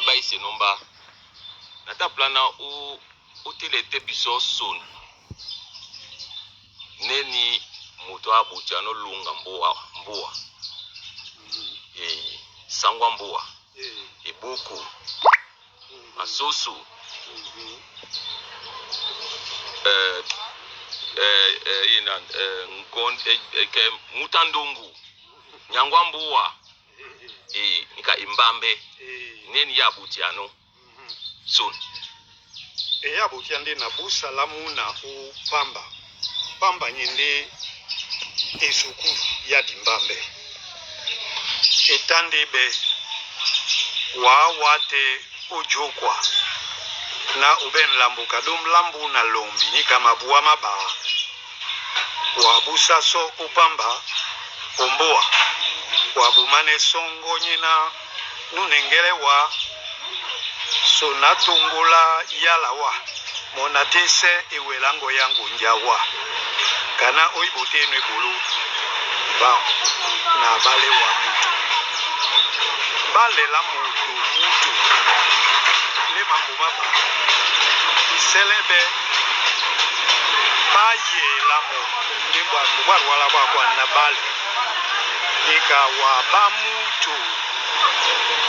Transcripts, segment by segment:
Baise nomba na plana u utilete biso son neni moto abuti anolunga mbuwa mbuwa e sangwa mbuwa ebuku masusu ina nkonde ke mutandungu nyangwa mbuwa e nika imbambe neni ya buti ano son. Eya botia nde na busala muna o pamba pamba nye nde esuku ya dimbambe etande be wawa te ojokwa na ube nlambuka do mlambu na lombi nika mabua mabaa wabusa so upamba omboa wabumane songo nyina nunengele wa so natongola yala wa mona te se ewelango yangu njawa kana oyibo te eno ebolo ba na bale wa mutu balela mutu mutu le mambo maba iselebe bayela mo nde bwangu bwalwala bwakwana bale nika wa ba mutu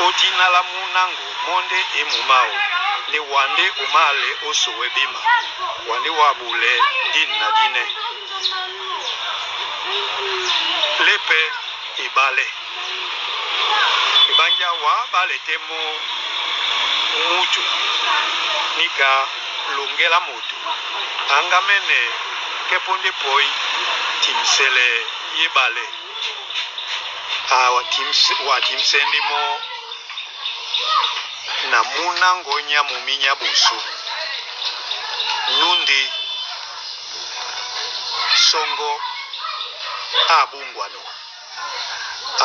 odinala munango monde emumao le wande umale osowe bima wande wabule dine na dine lepe ebale ebanja wa bale te mo mutu nika longela mutu angamene keponde poi timsele yebale awa wa timsendi mo na munango nya muminya busu nundi songo abungwano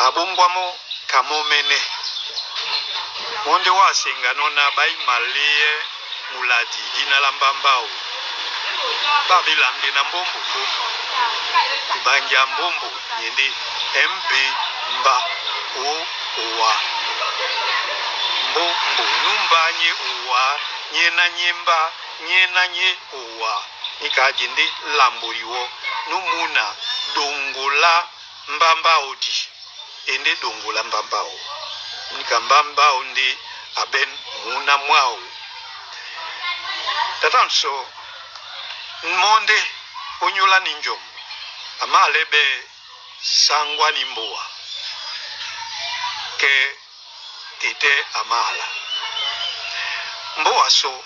abungwamo kamomene monde wasengano na baimalie muladi dina la mbambao babilande na mbombo mbombo ibanja mbombo nyindi mb mba o owa mbo mbo numba nye owa nye na nye mba nye na nye owa nikajindi lamboliwo numuna dongola mbambao di ende dongola mbambao nika mbambao ndi aben muna mwao tatanso monde onyola ni njomo amalebe sangwa ni mboa ke tete amala mboa so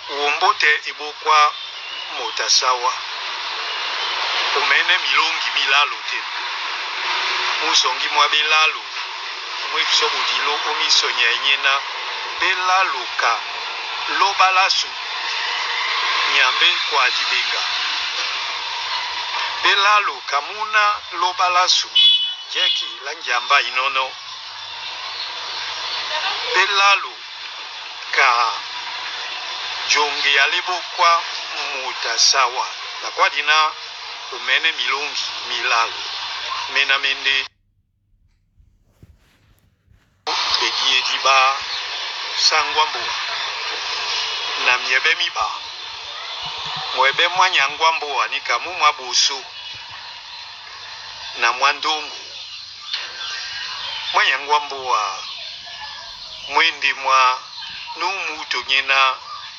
wombote ibokwa motasawa omene milongi milalo te musongi mwa belalo mwebiso budilo omisonya enyena belaloka lobalasu nyambe kwa dibenga belalo kamuna lobalasu jeki la njamba inono belalo ka jonge ya lebokwa mutasawa na kwadina omene milongi milalo mena mende bediedi ba sangwa mboa na miebe miba mwebe mwa nyangwa mboa nika mu mwa busu na mwa ndungu mwa nyangwa mboa mwendi mwa numutu nyina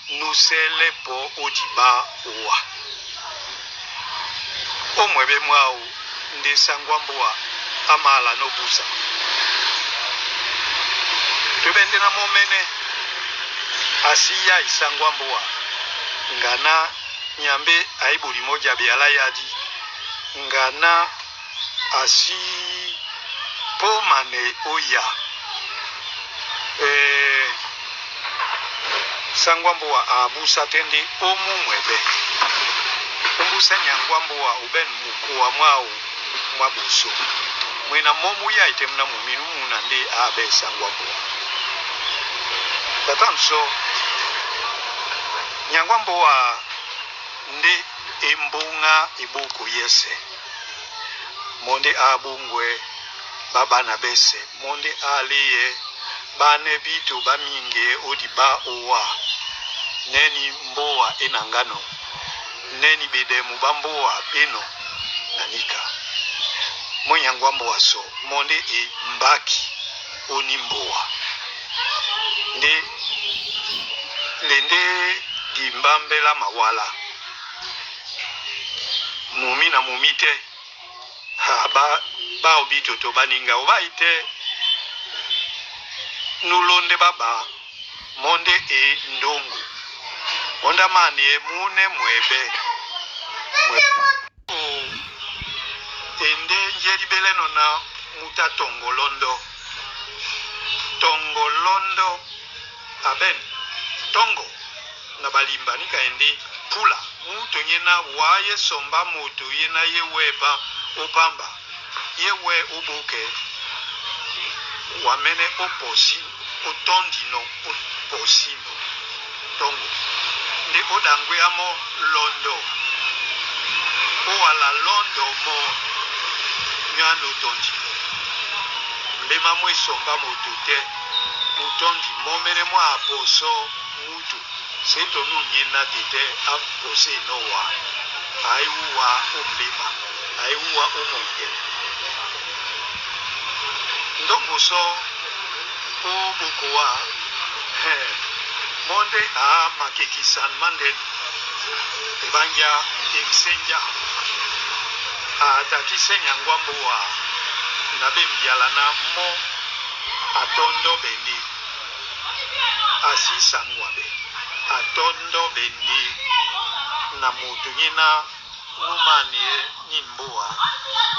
nusele po odiba owa omwebe mwao nde sangwa mboa amala nobusa tobende na momene asiya isangwa mboa ngana nyambe aibuli moja biala yadi ngana asi pomane oya sangwa mboa abusa tende omumwebe ombusa nyangwa mboa uben mukuwa mwao mwa buso mwena momu ya ite mna muminu muna nde abe sangwa mboa tatanso nyangwa mboa nde embunga ebuku yese monde abungwe babana bese monde aliye Ɓánɛ́ bíto ɓá míŋgɛɛ́ ó diɓá ówâ nɛ́ ní mbóa é naŋgánɔ́, nɛ́ ní ɓeɗɛmu ɓá mbóa ɓénɔ̄ na níka. Mɔ́ nyáŋgwá mbóa sɔ mɔ́ ndé e mbáki ó ní mbóa. Ndé le ndé dimbámbɛ́ lá mawálá. Mumí na mumí tɛ́ ha ba bao bitoto baninga obai te nulonde baba mɔ́ ndé e ndongo monda mani e mune mwebe mwe ende njeli beleno na muta tongolondo tongolondo aben tongo na balimba nika ende pula mutu nyena waye somba mutu yena ye weba opamba ye we oboke wamene oposi otondino oposino tongo nde odangwe amo londo owala londo mo nyano otondino mbema mo esomba moto te mutondi momene mwa aposo mutu seto nu nyena tete apose nowa aiwuwa omlema aiwuwa omongele ndongo so obokowa monde a makekisan mandeni ebanja ebisenja atakise nyangwa mboa na bembiala na mo atondo bendi asisangwa be atondo bendi na mutu nyina numanie ni mboa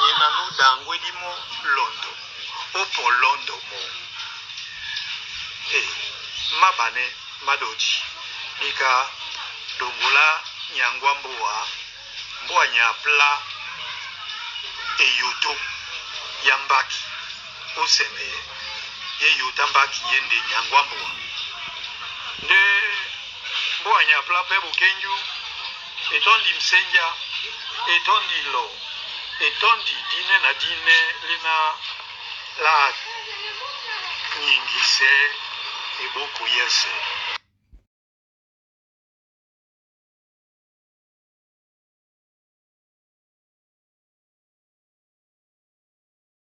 nyina nudangwe limo londo opo londo mo e mabane madoji nika dongula nyangwa mboa mboa nyapla eyoto ya mbaki osemeye ye yota mbaki ye nde nyangwa mboa nde mboa nyapla pe bukenju etondi msenja etondi lo etondi dine na dine lina la nyingise eboko yese.